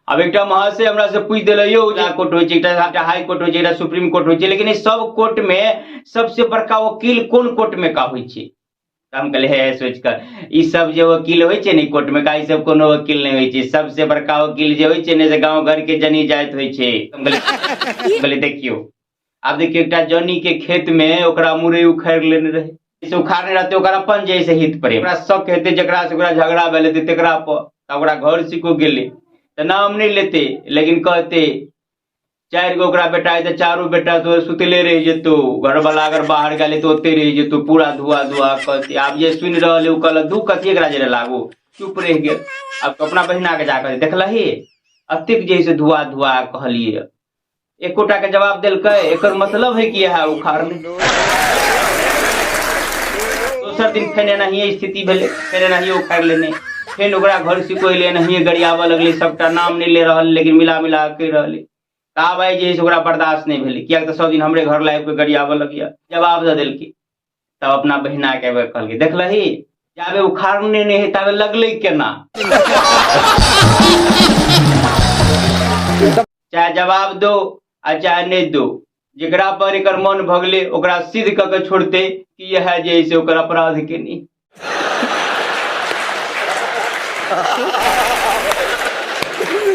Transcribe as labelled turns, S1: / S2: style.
S1: आब एकटा महाशय हमरा से पूछि देले यौ जिला कोर्ट होइ छै, एकटा हाई कोर्ट होइ छै, एकटा सुप्रीम कोर्ट होइ छै, लेकिन ई सब कोर्ट में सबसे बड़का वकील कोन कोर्ट में का होइ छै? तऽ हम कहलियै हे सोचि कऽ ई सब जे वकील होइ छै ने कोर्ट में का, ई सब कोनो वकील नहि होइ छै। सबसे बड़का वकील जे होइ छै ने से गाँव घर के जनी जाइत होइ छै। हम कहलियै देखियौ, आब देखियौ, एकटा जनी के खेत में ओकरा मुरई उखाड़ि लेने रहै, से उखाड़ने रहतै ओकर अपन जे से हित प्रेम, ओकरा शक हेतै जकरा से ओकरा झगड़ा भेल हेतै तकरा पर, तऽ ओकरा घर सिको गेलै तऽ नाम नहि लेतै, लेकिन कहतै 4 गो ओकरा बेटा है तऽ चारू बेटा तो सुतले रहि जेतौ, घरवला अगर बाहर गेलै तऽ ओते रहि जेतौ, पूरा धुआ धुआ कहतै। आब जे सुनि रहल है ओ कहलक दू कथी एकरा जे लागू, चुप रहि गेल। आब अपना बहिना के जाकऽ देखलही अतेक जे है से धुआ धुआ कहलियै, एकोटा के जवाब देलकै, एकर मतलब है कि इएह उखाड़ले। दोसर दिन फेर एनाहिए स्थिति भेलै, फेर एनाहिए उखाड़ि लेने, फेर ओकरा घर से कोइ एनाहिए गरियाबऽ लगलै, सबटा नाम नहि ले रहल लेकिन मिला मिला कऽ कहि रहलै। तऽ आब आइ जे है से ओकरा बर्दाश्त नहि भेलै, किएक तऽ सब दिन हमरे घर लाबि कऽ गरियाबऽ लगैया, जवाब दऽ देलकै। तब अपना बहिना के आबि कहलकै देखलही जाबे उखाड़ने नहि है ताबे लगलै केना, चाहे जवाब दो आ चाहे नहि दो, जेकरा पर एकर मन भगले ओकरा सिद्ध कऽ के छोड़ते कि इएह जे है से ओकर अपराध केनी।